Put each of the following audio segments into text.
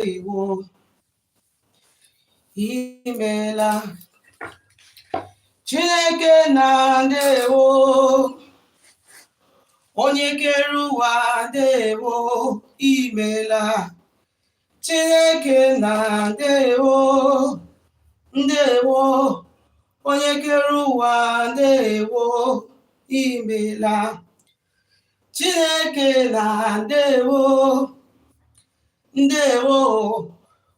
Ndewo, imeela. Chineke nna, ndewo. Onye kere ụwa, ndewo, imeela. Chineke nna, ndewo, ndewo. Onye kere ụwa, ndewo, imeela. Chineke nna, ndewo, ndewo.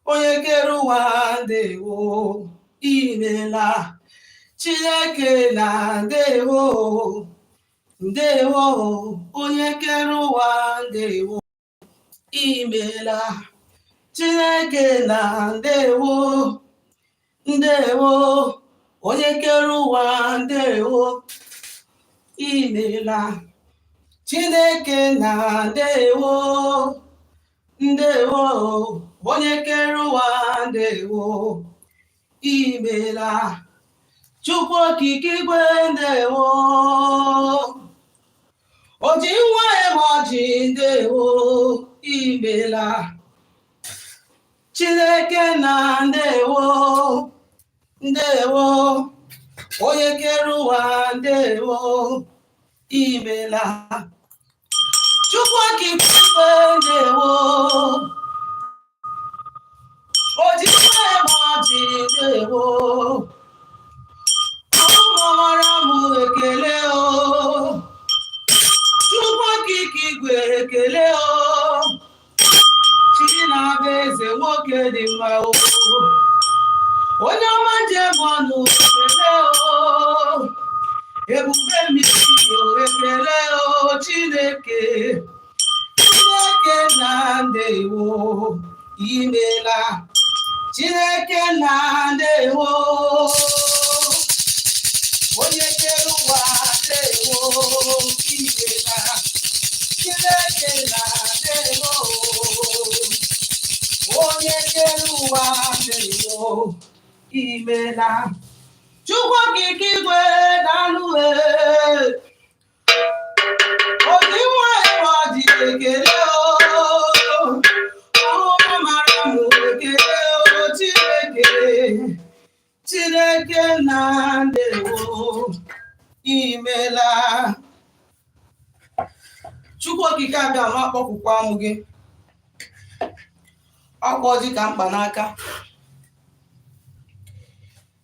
Onye kere ụwa, ndewo, imeela. Chineke nna, ndewo, ndewo. Onye kere ụwa, ndewo, imeela. Chineke nna, ndewo, ndewo. Onye kere ụwa, ndewo, imeela. Chineke nna, ndewo, ndewo. Onye kere ụwa, ndewo, imeela. Chukwu okike igwe, ndewo. Oji nwa eme ọjị, ndewo, imeela. Chineke nna, ndewo, ndewo. Onye kere ụwa, ndewo, imeela. Chukwu okike igwe, ndewo. Oji nwa eme ọjị, ndewo. Ụmụmara m ekele o. Chukwu okike igwe, ekele o. Chi na-abụ eze, nwoke dị mma o. Onye ọma njem ọnụ, ekele o. Ebube mmiri o, ekele o. Chineke, Chineke nna, ndewo, imeela. Chineke nna, ndewo. Onye kere ụwa, ndewo, imeela. Chineke nna, ndewo. Onye kere ụwa, ndewo, imeela. Chukwu okike igwe, daalụ e. Oji nwa ọjị, ekele o. Ọhụma mara m, ekele o. Chineke, Chineke nna, ndewo, imeela. Chukwu okike abịa ma akpọkwukwa m gị ọkwa ọjị ka mkpa n'aka.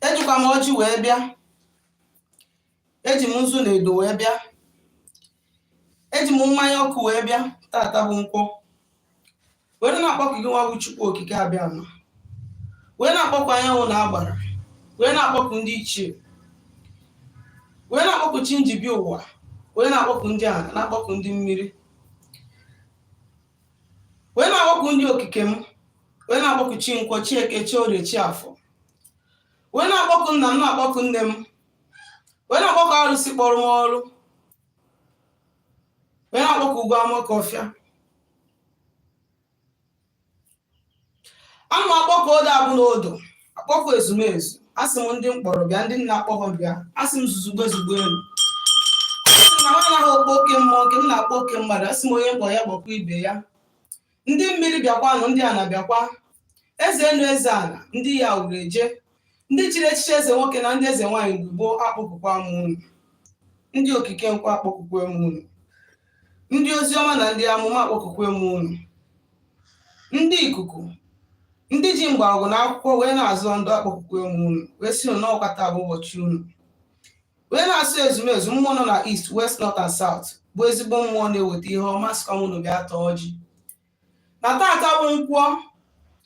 Ejikwa m ọjị wee bịa, eji m nzu na edo wee bịa, eji m mmanya ọkụ wee bịa. Tata bụ nkwọ, were na-akpọku gị nwa bụ Chukwu okike abịa ma, wee na-akpọku anyanwụ na agbara, wee na-akpọku ndị ichie, wee na-akpọku chi njibi ụwa, wee na-akpọku ndị ala, na-akpọku ndị mmiri, wee na-akpọku ndị okike m, wee na-akpọku chi nkwọ, chi eke, chi orie, chi afọ, wee na-akpọku nna m, na-akpọku nne m, wee na-akpọku arụsị kpọrọ m ọrụ, wee na-akpọku ugwu amakọfịa. Ana m akpọku odo abụ na odo, akpọku ezumezu. Asị m ndị mkpọrọ bịa, ndị nna akpọghọ bịa. Asị m zuzugbe zugbe elu. Asị m na ha anaghị akpọ oke mmụọ nke m na-akpọ oke mmadụ. Asị m onye mkpọ ya kpọkwa ibe ya. Ndị mmiri bịakwanụ, ndị ana bịakwa, eze enu, eze ala, ndị ya wuru eje, ndị chiri echichi eze nwoke na ndị eze nwaanyị mgbe gboo, akpọkukwa m unu. Ndị okike nkwa, akpọkukwe m unu. Ndị oziọma na ndị amụma, akpọkukwe m unu. Ndị ikuku, ndị ji mgbọrọgwụ na akwụkwọ wee na-azọ ndụ, akpọkukwe m unu, wee sị unu n'ọkwa taa bụ ụbọchị unu. Wee na-asụ ezumezu mmụọ nọ na east, west, north and south, bụ ezigbo mmụọ na-eweta ihe ọma, sịkwa m unu bịa taa ọjị na tata bụ nkwọ,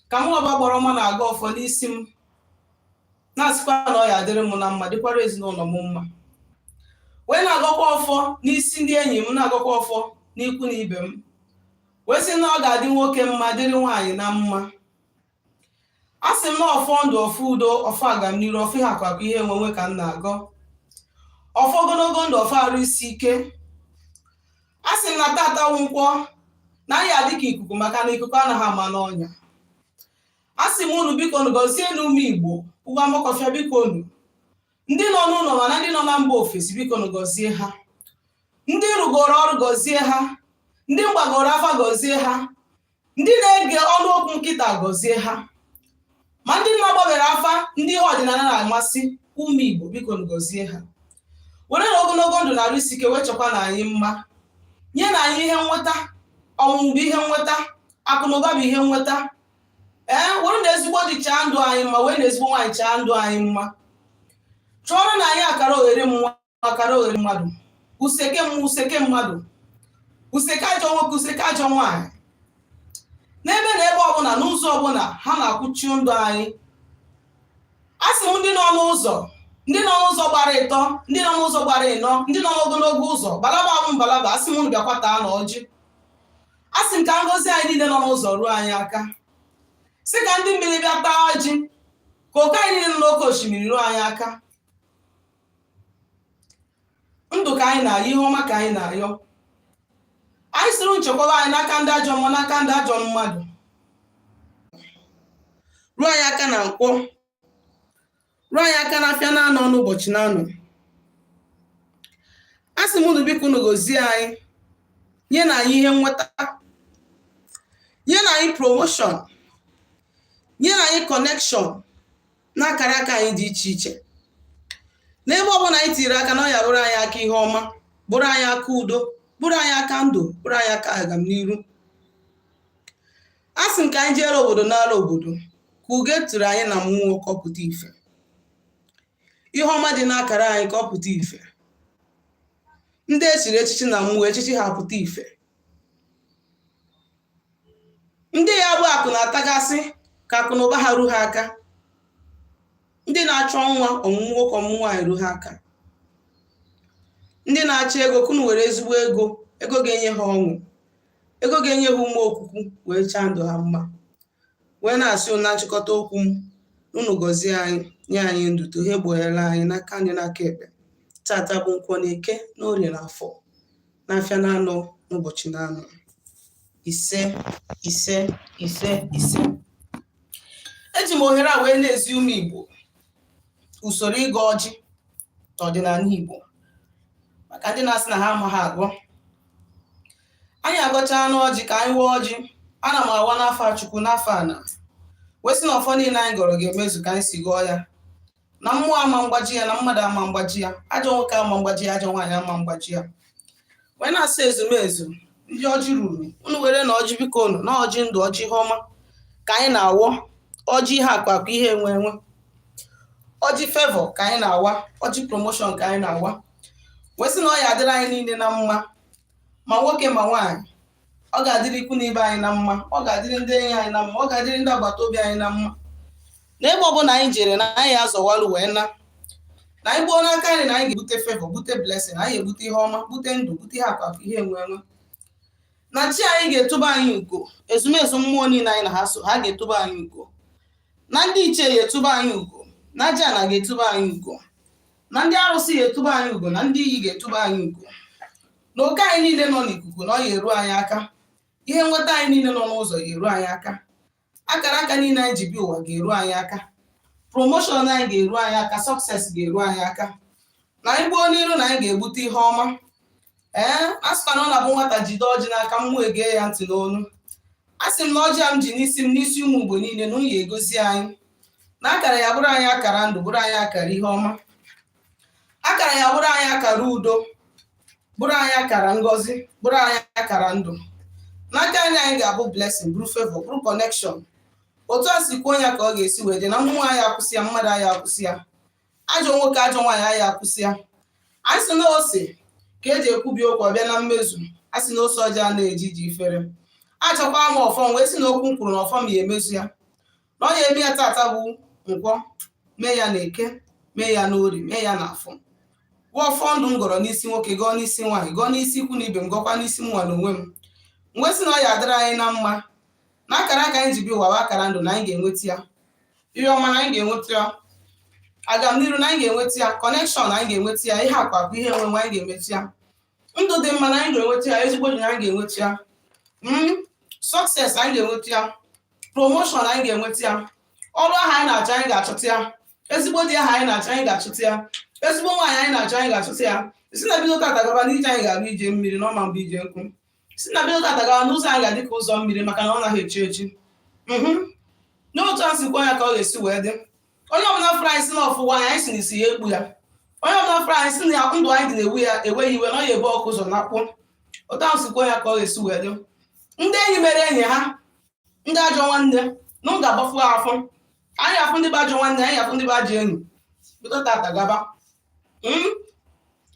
ka mụ ọba gbara ọma na-aga ọfọ n'isi m, na-asịkwa na ọ ya adịrị m na mma, dịkwara ezinụlọ m mma, wee na-agọkwa ọfọ n'isi ndị enyi m, na-agọkwa ọfọ n'ikwu na ibe m, wee sị na ọ ga-adị nwoke mma, dịrị nwaanyị na mma. A sị m na ọfọ ndụ, ọfọ udo, ọfọ agamniru, ọfọ ihe akụ akụ, ihe enwenwe ka m na-agọ, ọfọ ogologo ndụ, ọfọ arụ isi ike. A sị m na tata wụ nkwọ, na anyị adị ka ikuku, maka na ikuku anaghị ama n'ọnya. A sị m unu biko unu gọzie n'ụmụ Igbo, ugwu amakọfịa, biko unu ndị nọ n'ụlọ mana ndị nọ na mba ofesi, biko unu gọzie ha. Ndị rụgoro ọrụ, gọzie ha. Ndị mgbagoro afa, gọzie ha. Ndị na-ege ọnụ okwu nkịta, gọzie ha. Ma ndị na-agbabere afa, ndị ihe ọdịnala na-amasị, ụmụ Igbo, biko gọzie ha. Were na ogologo ndụ na arụ isi ike wee chọkwa na anyị mma. Nye na anyị ihe nweta. Ọnwụnwụ bụ ihe nweta, akụ na ụba bụ ihe nweta. Ee, were na ezigbo di chaa ndụ anyị mma, were na ezigbo nwaanyị chaa ndụ anyị mma. Chụọrọ na anyị akara oghere mmụọ, akara oghere mmadụ, useke mmụọ, useke mmadụ, useke ajọ nwoke, useke ajọ nwaanyị, n'ebe na ebe ọbụla, n'ụzọ ọbụla ha na-akwụchi ndụ anyị. A sị m, ndị nọ n'ụzọ, ndị nọ n'ụzọ gbara ịtọ, ndị nọ n'ụzọ gbara ịnọ, ndị nọ n'ogologo ụzọ, balaba abụ mbalaba, asị m unu bịakwa taa na ọjị. A sị m ka ngọzi anyị niile nọ n'ụzọ ruo anyị aka. Sị ka ndị mmiri bịa taa ọjị, ka oke anyị niile nọ n'oke osimiri ruo anyị aka. Ndụ ka anyị na-ayọ, ihe ọma ka anyị na-ayọ. Anyị sịrị nchekwaba anyị n'aka ndị ajọ mmụọ, n'aka ndị ajọ mmadụ. Ruo anyị aka na nkwọ, ruo anyị aka n'afịa na-anọ n'ụbọchị na-anọ. A sị m unu, biko unu gozie anyị, nye na anyị ihe nweta, nye na anyị promotion, nye na anyị connection n'akara aka anyị dị iche iche. N'ebe ọbụla anyị tiri aka na ọ ya bụrụ anyị aka ihe ọma, bụrụ anyị aka udo, bụrụ anyị aka ndụ, bụrụ anyị aka agamniru. A sị m ka anyị jere obodo n'ala obodo, ka ugo tụrụ anyị na mmụọ ka ọ pụta ife. Ihe ọma dị n'akara anyị ka ọ pụta ife. Ndị echiri echichi na mmụọ, echichi ha pụta ife. Ndị ya bụ akụ na-atagasị, ka akụ na ụba ha ru ha aka. Ndị na-achọ nwa, ọmụmụ nwoke, ọmụmụ nwaanyị, ru ha aka. Ndị na-achọ ego, kunu were ezigbo ego, ego ga-enye ha ọṅụ, ego ga-enye ha ume okuku wee chaa ndụ ha mma. Wee na-asị unu na nchịkọta okwu m, unu gọzie anyị, nye anyị ndụ, tohe gboghela anyị n'aka nri, n'aka ekpe. Tata bụ nkwọ na Eke na Orie na Afọ, n'afịa na-anọ n'ụbọchị na-anọ. Ise, ise, ise, ise. Eji m ohere a wee na-ezi ụmụ Igbo usoro ịgọ ọjị n'ọdịnala Igbo, maka ndị na-asị na ha amaghị agọ. Anyị agọchaa n'ọjị, ka anyị waa ọjị. Ana m awa n'afọ Chukwu, n'afọ ana, wee sị na ọfọ niile anyị gọrọ ga-emezu ka anyị si gọọ ya, na mmụọ ama mgbaji ya, na mmadụ ama mgbaji ya, ajọ nwoke ama mgbaji ya, ajọ nwaanyị ama mgbaji ya. Wee na-asị ezumezu ndị ọjị ruru, unu were na ọjị, biko unu na ọjị ndụ, ọjị ihe ọma ka anyị na-awọ, ọjị ihe akụ akụ, ihe enwe enwe, ọjị favour ka anyị na-awa, ọjị promotion ka anyị na-awa. Wee sị na ọ ya adịrị anyị niile na mma, ma nwoke ma nwaanyị. Ọ ga-adịrị ikwu na ibe anyị na mma, ọ ga-adịrị ndị enyi anyị na mma, ọ ga-adịrị ndị agbata obi anyị na mma. N'ebe ọbụla anyị jere, na anyị azọwalụ wee na anyị gbuo n'aka anyị, na anyị ga-ebute favour, bute blessing, anyị ga-ebute ihe ọma, bute ndụ, bute ihe akụ akụ, ihe enwe enwe, na chi anyị ga-etobe anyị ugo. Ezumezu mmụọ niile anyị na ha so, ha ga-etobe anyị ugo, na ndị ichie ga-etobe anyị ugo, na aja na ga-etobe anyị ugo, na ndị arụsị ga-etobe anyị ugo, na ndị iyi ga-etobe anyị ugo, na oke anyị niile nọ n'ikuku na ọ ya eru anyị aka. Ihe nweta anyị niile nọ n'ụzọ ga-eru anyị aka. Akara aka niile anyị ji bịa ụwa ga-eru anyị aka. Promotion anyị ga-eru anyị aka. Success ga-eru anyị aka. Na anyị gbuo n'iru, na anyị ga-egbute ihe ọma. Ee, a sịkwa na ọ na-abụ nwata jide ọjị n'aka, mmụọ ege ya ntị n'onu. A sị m na ọjị a m ji n'isi m, n'isi ụmụ Igbo niile, na nwunye egozi anyị, na akara ya bụrụ anyị akara ndụ, bụrụ anyị akara ihe ọma, akara ya bụrụ anyị akara udo, bụrụ anyị akara ngọzi, bụrụ anyị akara ndụ. N'aka anyị, anyị ga-abụ blessing, bụrụ favor, bụrụ connection. Otu a si kwuo ya ka ọ ga-esi wee dị. Na mmụọ anyị akwụsị ya, mmadụ anyị akwụsị ya, ajọ nwoke, ajọ nwaanyị anyị akwụsị ya. Anyị sị na ose ka eji ekwubi okwu ọbịa na mmezu. A sị na ose ọjọọ a na-eji iji ifere. Achọkwa m ọfọm, wee sị na okwu m kwuru na ọfọm ya emezu ya, na ọ ya eme ya. Tata bụ nkwọ, mee ya na Eke, mee ya n'Orie, mee ya na Afọ. Gụọ ọfọ ndụ m gọrọ n'isi nwoke, gọọ n'isi nwaanyị, gọọ n'isi ikwu na ibe m, gọkwa n'isi m nwa n'onwe m. M wee sị na ọ ya adịrị anyị na mma, na akara aka anyị ji bịa ụwa bụ akara ndụ, na anyị ga-enweta ya. Ihe ọma, na anyị ga-enweta ya. Agamniru, na anyị ga-enweta ya. Connection, anyị ga-enweta ya. Ihe akụ akụ, ihe enwenwe, anyị ga-enweta ya. Ndụ dị mma, na anyị ga-enweta ya. Ezigbo dị, na anyị ga-enweta ya. Success, anyị ga-enweta ya. Promotion, anyị ga-enweta ya. Ọrụ ahụ anyị na-achọ, anyị ga-achọta ya. Ezigbo di ahụ anyị na-achọ, anyị ga-achọta ya. Ezigbo nwaanyị anyị na-achọ, anyị ga-achọta ya. Si na bido tata gaba n'ije, anyị ga-abụ ije mmiri na ọma mbụ ije nkụ. Si na bido tata gawa n'ụzọ anyị ga-adị ka ụzọ mmiri, maka na ọ naghị echi echi. N'otu a sikwa ya ka ọ ga-esi wee dị. Onye ọbụla fụrụ anyị si na ọfụwa anyị, anyị si na isi ya ekpu ya. Onye ọbụla fụrụ anyị si na ndụ anyị dị na-ewu ya enweghị iwe na ọ ya ebu ọkụ ụzọ na-akpụ. Otu ahụ sikwa ya ka ọ ga-esi wee dị. Ndị enyi mere enyi ha ndị ajọ nwanne na m ga-agbafu ha afọ. Anyị afụ ndị bụ ajọ nwanne, anyị afụ ndị bụ ajọ enyi. Bido tata gaba,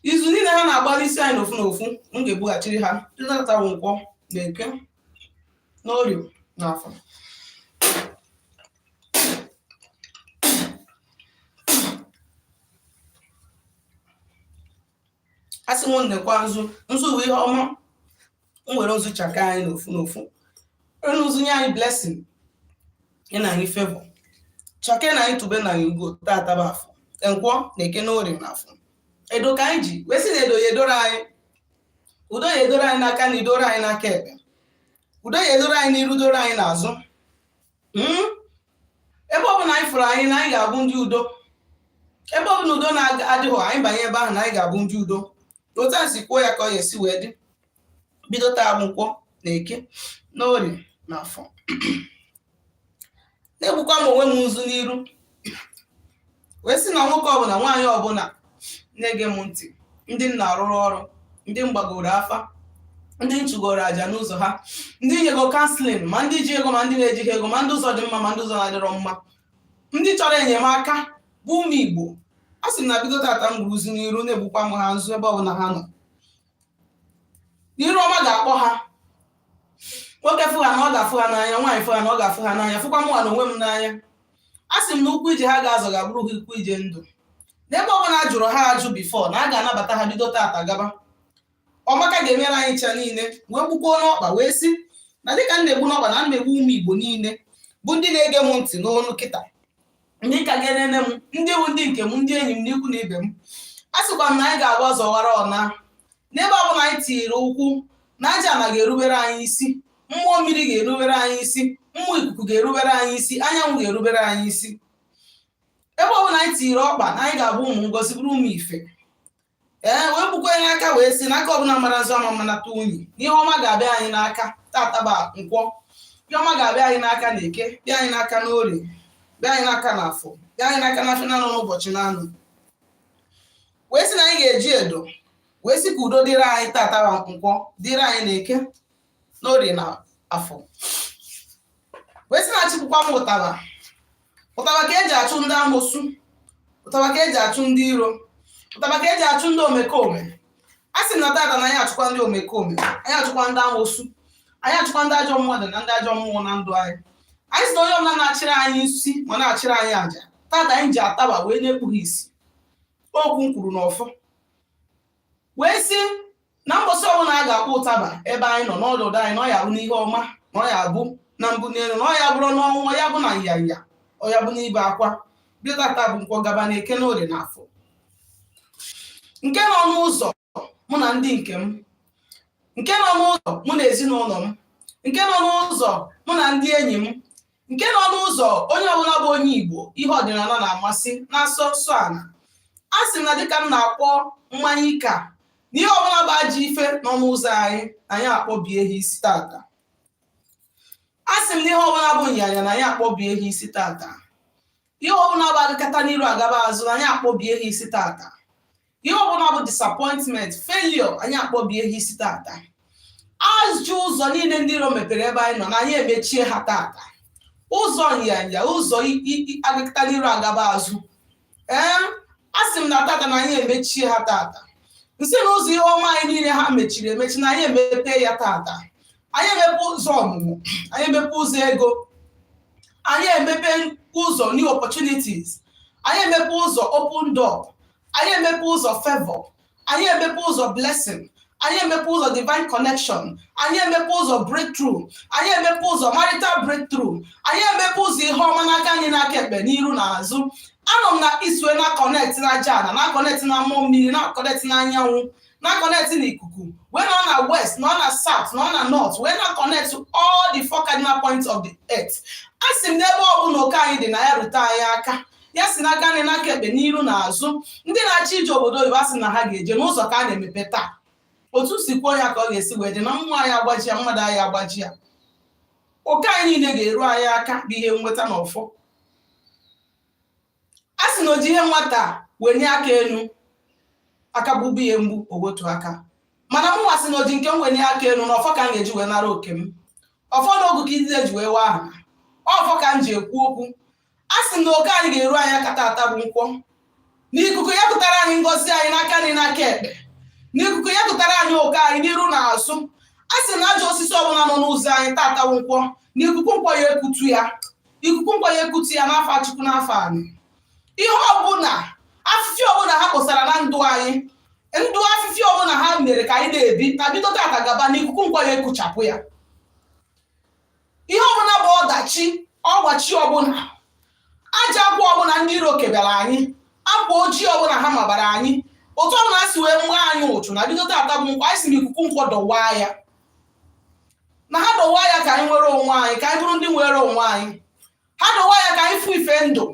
izu niile ha na-agbalị isi anyị n'ofu n'ofu, m ga-ebughachiri ha. Bido tata bụ nkwọ na eke na orie na afọ. Asị m nekwa nzu. Nzu bụ ihe ọma. M were nzu chaka anyị n'ofu n'ofu. Were nzu nye anyị blessing, nye na anyị favor, chake na anyị, tube na anyị ugo. Tata bụ afọ, nkwọ na eke na orie na afọ. Edo ka anyị ji wee sị na edo ya edoro anyị, udo ya edoro anyị n'aka na idoro anyị n'aka ekpe, udo ya edoro anyị n'iru, doro anyị n'azụ. Ebe ọ bụla anyị fụrụ anyị na anyị ga-abụ ndị udo. Ebe ọ bụla udo na-adịghị, anyị banye ebe ahụ na anyị ga-abụ ndị udo. Otu a si kwuo ya ka ọ ga-esi wee dị. Bido taa bụ nkwọ na eke na orie na afọ. Na-egbukwa m onwe m nzu n'iru, wee sị na nwoke ọbụla, nwaanyị ọbụla na-ege m ntị, ndị m na-arụrụ ọrụ, ndị m gbagoro afa, ndị m chụgoro aja n'ụzọ ha, ndị nyego counseling, ma ndị ji ego ma ndị na-ejighị ego, ma ndị ụzọ dị mma ma ndị ụzọ na-adịrọ mma, ndị chọrọ enyemaka bụ ụmụ Igbo, a sị m na bido tata m gburu nzu n'iru, na-egbukwa m ha nzu ebe ọbụla ha nọ. N'iru ọma ga-akpọ ha. Nwoke fụ ha na ọ ga-afụ ha n'anya, nwaanyị fụ ha na ọ ga-afụ ha n'anya, fụkwa mụnwa na onwe m n'anya. A sị m na ụkwụ ije ha ga-azọ ga-abụrụ ha ụkwụ ije ndụ. N'ebe ọbụla a jụrụ ha ajụ before, na a ga-anabata ha bido tata gaba. Ọmaka ga-emere anyị ncha niile. Wee gbukwuo n'ọkpa, wee sị na dịka m na-egbu n'ọkpa, na m na-egbu ụmụ Igbo niile bụ ndị na-ege m ntị n'ọnụ kịta, ndị ka ga-enene m, ndị bụ ndị nke m, ndị enyi m, n'ikwu na ibe m. A sịkwa m na anyị ga-agba ọzọ wara ọna. N'ebe ọbụla anyị tinyere ụkwụ, na aja ana ga-erubere anyị isi, mmụọ mmiri ga-erubere anyị isi, mmụọ ikuku ga-erubere anyị isi, anyanwụ ga-erubere anyị isi. Ebe ọbụla anyị tinyere ọkpa, na anyị ga-abụ ụmụ ngozi, bụrụ ụmụ ife. Ee, wee gbukwa n'aka, wee sị n'aka ọbụla mara nzọ ama mmanata unyi, na ihe ọma ga-abịa anyị n'aka. Tata bụ nkwọ. Ihe ọma ga-abịa anyị n'aka na eke, bịa anyị n'aka n'orie, bịa anyị n'aka na afọ, bịa anyị n'aka n'afọ na-anọ n'ụbọchị na-anọ. Wee sị na anyị ga-eji edo wee sị ka udo dịrị anyị. Tata bụ nkwọ, dịrị anyị na eke, n'orie na afọ. Wee sị na achịpụkwa m ụtaba. Ụtaba ka eji achụ ndị amosu, ụtaba ka eji achụ ndị iro, ụtaba ka eji achụ ndị omekome. A sị na tata na anyị achụkwa ndị omekome, anyị achụkwa ndị amosu, anyị achụkwa ndị ajọ mmadụ na ndị ajọ mmụọ na ndụ anyị. Anyị sị na onye ọbụla na-achịrị anyị isi ma na-achịrị anyị àjà, tata anyị ji ataba wee na-ekpughi isi. Okwu m kwuru n'ọfọ, wee sị na mbọsị ọbụla a ga-akpọ ụtaba ebe anyị nọ n'ọnọdụ anyị, na ọ ya bụ n'ihe ọma, na ọ ya bụ na mbụ n'elu, na ọ ya bụrụ n'ọnwụ, ọ ya bụ na nyanya, ọ ya bụ n'ibe akwa. Bido tata bụ nkwọ gaba na eke, na orie na afọ. Nke nọ n'ụzọ mụ na ndị nke m, nke nọ n'ụzọ mụ na ezinụlọ m, nke nọ n'ụzọ mụ na ndị enyi m, nke nọ n'ụzọ onye ọbụla bụ onye Igbo ihe ọdịnala na-amasị na-asọ nsọ ala, a sị na dịka m na-akpọ mmanya ike a, na ihe ọbụla bụ ajọ ife nọ n'ụzọ anyị, anyị akpọbie ha isi tata. A sị m na ihe ọbụla bụ nyanya, na anyị akpọbie ha isi tata. Ihe ọbụla bụ agakata n'iru agaba azụ, na anyị akpọbie ha isi tata. Ihe ọbụla bụ disappointment, failure, anyị akpọbie ha isi tata. Ajọ ụzọ niile ndị iro mepere ebe anyị nọ, na anyị emechie ha tata. Ụzọ nyanya, ụzọ agakata n'iru agaba azụ, ee, a sị m na tata na anyị emechie ha tata. Nsị na ụzọ ihe ọma anyị niile ha mechiri emechi, na anyị emepe ya tata. Anyị emepe ụzọ ọmụmụ, anyị emepe ụzọ ego, anyị emepe ụzọ new opportunities, anyị emepe ụzọ open door, anyị emepe ụzọ favor, anyị emepe ụzọ blessing, anyị emepe ụzọ divine connection, anyị emepe ụzọ breakthrough, anyị emepe ụzọ marital breakthrough, anyị emepe ụzọ ihe ọma n'aka anyị, n'aka ekpe, n'iru na azụ. Anọ m na isue na connect na aja ana, na connect na mmụọ mmiri, na connect na anyanwụ, na connect na ikuku, wee nọ na west, nọ na south, nọ na north, wee na connect all the four cardinal points of the earth. A sị m n'ebe ọbụla oke anyị dị, na ya rute anyị aka, ya si n'aka nri, n'aka ekpe, n'iru na azụ. Ndị na-achọ ije obodo oyibo, asị na ha ga-eje n'ụzọ ka a na-emepe taa. Otu si kwuo ya ka ọ ga-esi wee dị. Na mmụọ anyị agbaji ya, mmadụ anyị agbaji ya, oke anyị niile ga-eru anyị aka, bụ ihe nweta na ọfọ. A sị na o ji ihe nwata wenye aka elu, aka bụbu ihe mgbu, o wetu aka. Mana mụnwa sị na o ji nke m wenye aka elu, na ọfọ ka m ga-eji wee nara oke m. Ọfọ na ogu ka idide ji wee waa aha, ọfọ ka m ji ekwu okwu. A sị na oke anyị ga-eru anyị aka tata bụ nkwọ. N'ikuku ya pụtara anyị ngọzi anyị n'aka nri, n'aka ekpe. N'ikuku ya pụtara anyị oke anyị n'iru na azụ. A sị na ajọ osisi ọbụla nọ n'ụzọ anyị tata bụ nkwọ, n'ikuku nkwọ ya ekutu ya, ikuku nkwọ ya ekutu ya, n'afọ Chukwu, n'afọ anyị. Ihe ọbụla, afịfịa ọbụla ha kpọsara na ndụ anyị, ndụ afịfịa ọbụla ha mere ka anyị na-ebi na bido tata gaba, n'ikuku nkwọ ya ekuchapụ ya. Ihe ọbụla bụ ọdachi, ọgbachi ọbụla, aja akwa ọbụla ndị iro kebara anyị, akwa ojii ọbụla ha mabara anyị, otu ọbụla si wee mụọ anyị ụchụ na bido tata bụ nkwọ, anyị si n'ikuku nkwọ dọwaa ya, na ha dọwaa ya ka anyị nwere onwe anyị, ka anyị bụrụ ndị nwere onwe anyị. Ha dọwaa ya ka anyị fụ ife ndụ.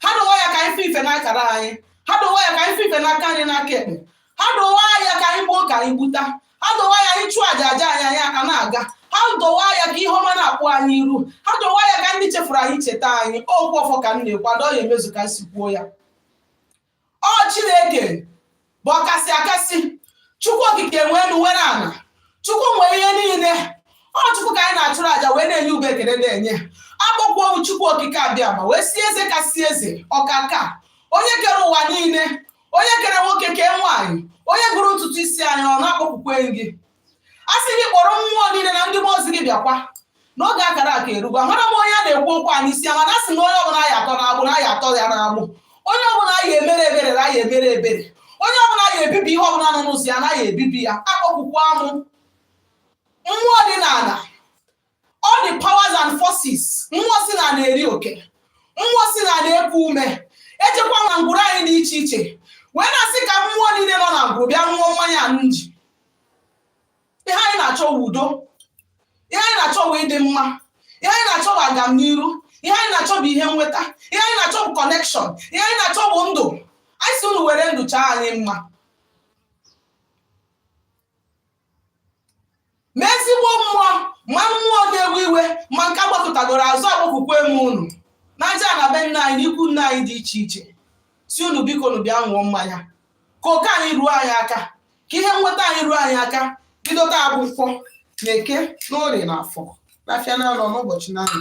Ha dọwaa ya ka anyị fụ ife n'akara anyị. Ha dọwaa ya ka anyị fụ ife n'aka anyị, n'aka ekpe. Ha dọwaa ya ka anyị gbuo, ka anyị gbuta. Ha dọwaa ya, anyị chụọ aja, aja anyị, anyị aka na-aga. Ha dọwaa ya ka ihe ọma na-akpụ anyị iru. Ha dọwaa ya ka ndị chefuru anyị cheta anyị. Okwu ọfọ ka m na-ekwu, adọ ya emezu ka m si kwuo ya. Ọ Chineke bụ ọkasị akasị. Chukwu Okike nwee elu, nwere ala. Chukwu nwee ihe niile. Ọ Chukwu ka anyị na-achụrụ àjà, wee na-enye ube ekele na-enye. Akpọkwu m Chukwu Okike abịa ma wee si eze kasị eze, ọkaka, onye kere ụwa niile, onye kere nwoke, kee nwaanyị, onye gụrụ ntutu isi anyị, ọ na-akpọkwukwe gị. A sị gị kpọrọ mmụọ niile na ndị mmụọ ozi gị bịakwa n'oge akara aka erugo. Amara m onye a na-ekwu okwu a n'isi ya, mana a sị na onye ọbụla ya atọ n'agbụ na ya atọ ya n'agbụ. Onye ọbụla ya emere ebere na ya emere ebere. Onye ọbụla ya ebibi ihe ọbụla nọ n'ụzọ ya na ya ebibi ya. Akpọkwukwa mụ mmụọ dị n'ala, all the powers and forces, mmụọ si na na-eri oke, mmụọ si na na-eku ume, ejekwa na ngwuru anyị dị iche iche, wee na-asị ka mmụọ niile nọ na ngwuru bịa ṅụọ mmanya a nji. Ihe anyị na-achọ wụ udo. Ihe anyị na-achọ wụ ịdị mma. Ihe anyị na-achọ bụ agamniru. Ihe anyị na-achọ bụ ihe nweta. Ihe anyị na-achọ bụ connection. Ihe anyị na-achọ bụ ndụ. Anyị si unu were ndụ chaa anyị mma. Ma ezigbo mmụọ, ma mmụọ na-ewe iwe, ma nke agbakọtagoro azụ, agbakụkwe m unu n'aja na be nna anyị na ikwu nna anyị dị iche iche, si unu biko unu bịa ṅụọ mmanya ka oke anyị ruo anyị aka, ka ihe nweta anyị ruo anyị aka. Bido taa bụ nkwọ, na Eke, na Orie, na Afọ, n'afịa na anọ, n'ụbọchị na anọ.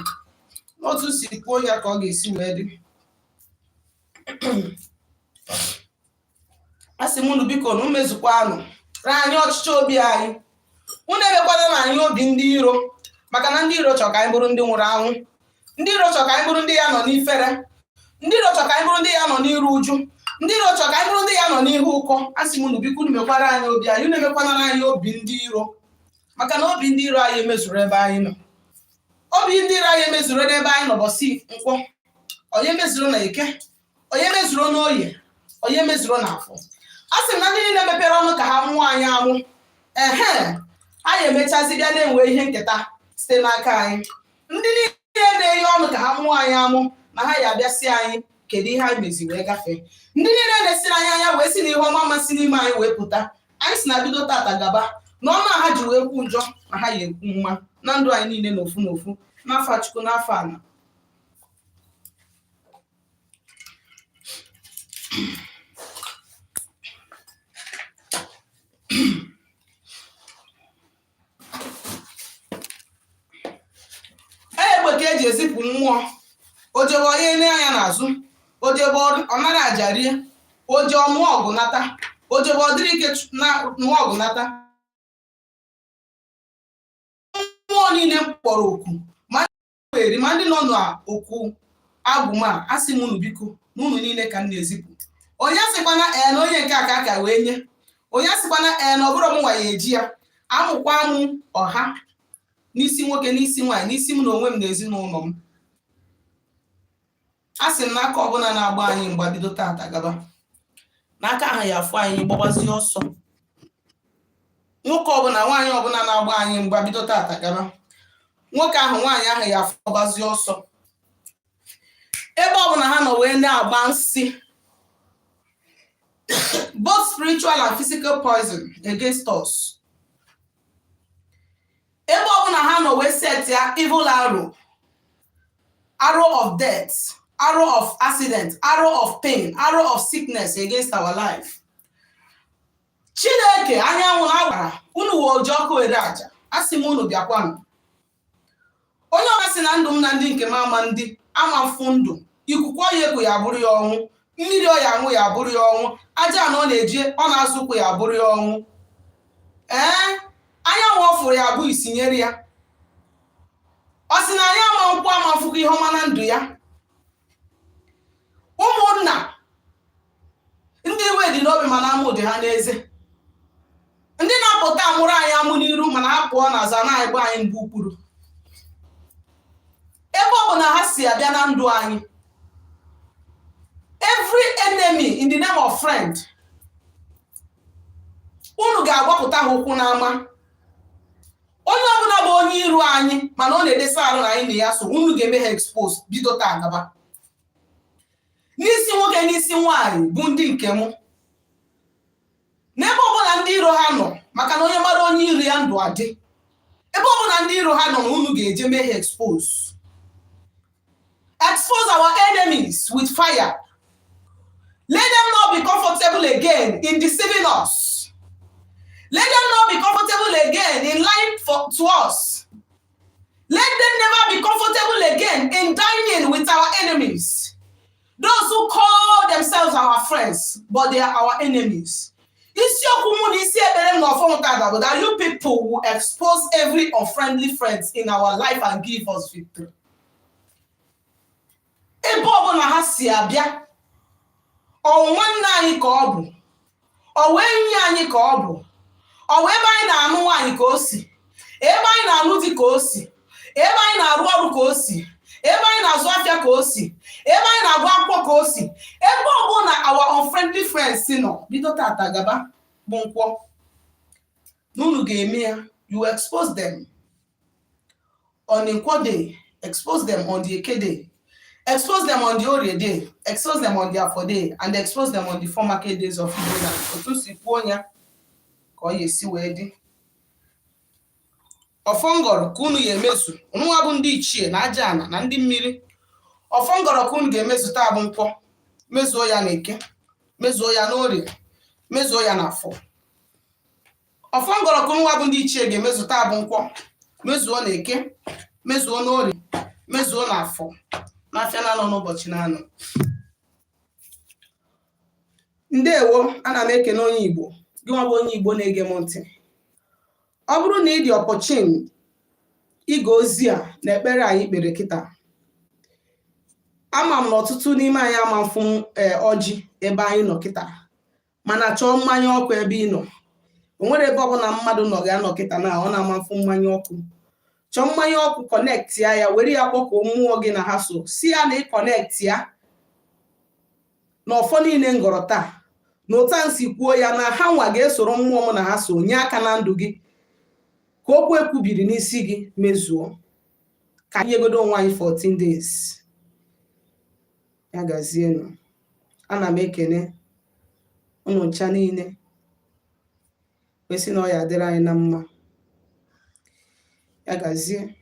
N'otu si kwuo ya ka ọ ga-esi wee dị. A sị m unu biko na mezukwanụ ra anyị ọchịchọ obi anyị. Unu emekwana na anyị obi ndị iro, maka na ndị iro chọrọ ka anyị bụrụ ndị nwụrụ anwụ. Ndị iro chọrọ ka anyị bụrụ ndị ya nọ n'ifere. Ndị iro chọrọ ka anyị bụrụ ndị ya nọ n'iru uju. Ndị iro chọrọ ka anyị bụrụ ndị ya nọ n'ihu ụkọ. A sị m unu biko, unu mekwara anyị obi anyị. Unu emekwanara anyị obi ndị iro, maka na obi ndị iro anyị emezuru ebe anyị nọ. Obi ndị iro anyị emezuru n'ebe anyị nọ bọsị nkwọ, onye mezuru na Eke, onye mezuru n'Oye, onye mezuru n'Afọ. A sị m na ndị niile mepere ọnụ ka ha mụọ anyị amụ, ehe, anyị emechazi bịa na-enwe ihe nketa site n'aka anyị. Ndị niile na-enye ọnụ ka ha mụọ anyị amụ, na ha ya abịa sị anyị kedu ihe anyị mezi wee gafee. Ndị niile na-esiri anyị anya wee si na ihe ọma masị n'ime anyị wee pụta, anyị si na bido tata gaba, na ọnụ a ha ji wee kwu njọ, na ha ya ekwu mma na ndụ anyị niile n'ofu n'ofu, n'afọ Chukwu, n'afọ ana. Egbe ka eji ezipụ mmụọ. O jebe, onye ne anya n'azụ. O jebe, ọ nara aja rie. O je, ọnụọ ọgụ nata. O jebe, ọ dịrị ike na nụọ ọgụ nata. Mmụọ niile m kpọrọ oku, ma ndị eri, ma ndị nọ n'okwu agwụ m a, asị m unu biko, na unu niile ka m na-ezipụ. Onye sịkwana ee na onye nke aka aka wee nye, onye sịkwana ee na ọ bụrụ m nwa ya eji ya amụkwa m ọha n'isi nwoke, n'isi nwaanyị, n'isi m na onwe m na ezinụlọ m. A sị m n'aka ọbụla na-agba anyị mgba bido tata gaba, n'aka ahụ ya afụ anyị gbabazie ọsọ. Nwoke ọbụla, nwaanyị ọbụla na-agba anyị mgba bido tata gaba, nwoke ahụ, nwaanyị ahụ ya afụ gbabazie ọsọ. Ebe ọbụla ha nọ wee na-agba nsị, both spiritual and physical poison against us. Ebe ọbụla ha nọ wee set ya evil arrow, arrow of death, arrow of accident, arrow of pain, arrow of sickness against our life, Chineke anyanwụ na agbara unu wee oji ọkụ were aja. Asị m unu bịakwanụ. Onye ọbụla sị na ndụ m na ndị nke m ama ndị ama mfụ ndụ, ikuku ọya eku ya bụrụ ya ọnwụ, mmiri ọ ya aṅụ ya bụrụ ya ọnwụ, aja na ọ na-eji ọ na-azụ ụkwụ ya bụrụ ya ọnwụ. Ee, anyanwụ ọ fụrụ ya bụ isinyere ya. Ọ sị na anyị ama nkwụ ama mfụkọ ihe ọma na ndụ ya. Ụmụnna ndị iwe dị n'obi mana amụ dị ha n'eze, ndị na-apụta amụrụ anyị amụ n'iru mana ha pụọ n'azụ anaghị anyị mbụ ukpuru. Ebe ọ bụ na ha si abịa na ndụ anyị, every enemy in the name of friend, unu ga-agbapụta ha ụkwụ n'ama. Onye ọbụla bụ onye iro anyị mana ọ na-edesa arụ na anyị na ya so, unu ga-eme ha expose bido taa gaba, n'isi nwoke, n'isi nwaanyị bụ ndị nke mụ, n'ebe ọbụla ndị iro ha nọ, maka na onye mara onye iro ya, ndụ adị. Ebe ọbụla ndị iro ha nọ na unu ga-eje mee ha expose. Expose our enemies with fire. Let them not be comfortable again in deceiving us. Let them not be comfortable again in lying to us. Let them never be comfortable again in dining with our enemies, those who call themselves our friends, but they are our enemies. Isiokwu mụ na isi ekpere m na ọfọ tata bụ that you people will expose every unfriendly friends in our life and give us victory. Ebe ọbụla ha si abịa, ọ nwanne anyị ka ọ bụ, ọ wee enyi anyị ka ọ bụ, ọ wee ebe anyị na-anụ nwaanyị ka o si, ebe anyị na-anụ di ka o si, ebe anyị na-arụ ọrụ ka o si, ebe anyị na-azụ afịa ka o si, ebe anyị na-agụ akwụkwọ ka o si, ebe ọbụla our unfriendly friends nọ, bido tata gaba bụ nkwọ na unu ga-eme ya. You expose them on the Nkwọ day, expose them on the Eke day, expose them on the Orie day, expose them on the Afọ day, and expose them on the four market days of Igbo land. Otu si kwuo ya ka ọ ya esi wee dị. Ọfọ ngọrọ ka unu ya emezu, nwa bụ ndị ichie na aja ana na ndị mmiri. Ọfọ ngọrọ ka unu ga-emezu taa bụ nkwọ. Mezuo ya na Eke, mezuo ya n'Orie, mezuo ya na Afọ. Ọfọ ngọrọ ka unu nwa bụ ndị ichie ga-emezu taa bụ nkwọ. Mezuo na Eke, mezuo n'Orie, mezuo na Afọ, n'afịa na-anọ n'ụbọchị na-anọ. Ndewo. Ana m ekene onye Igbo, gị nwa bụ onye Igbo na-ege m ntị. Ọ bụrụ na ị dị opportune ige ozi a na ekpere anyị kpere kịta, ama m na ọtụtụ n'ime anyị ama mfụ ọjị ebe anyị nọ kịta, mana chọọ mmanya ọkụ ebe ị nọ. O nwere ebe ọbụla mmadụ nọ ga-anọ kịta na ọ na-ama mfụ mmanya ọkụ. Chọọ mmanya ọkụ, connect ya, ya were ya kpọkọọ mmụọ gị na ha so, si ya na ị connect ya na ọfọ niile ngọrọ taa na ụta nsi kwuo ya, na ha nwa ga-esoro mmụọ m na ha so nye aka na ndụ gị ka okwu ekwubiri n'isi gị mezuo. Ka anyị nyegodo onwe anyị 14 days. Ya gazienụ. Ana m ekene unu ncha niile, kwesị na ọ ya adịrị anyị na mma. Ya gazie.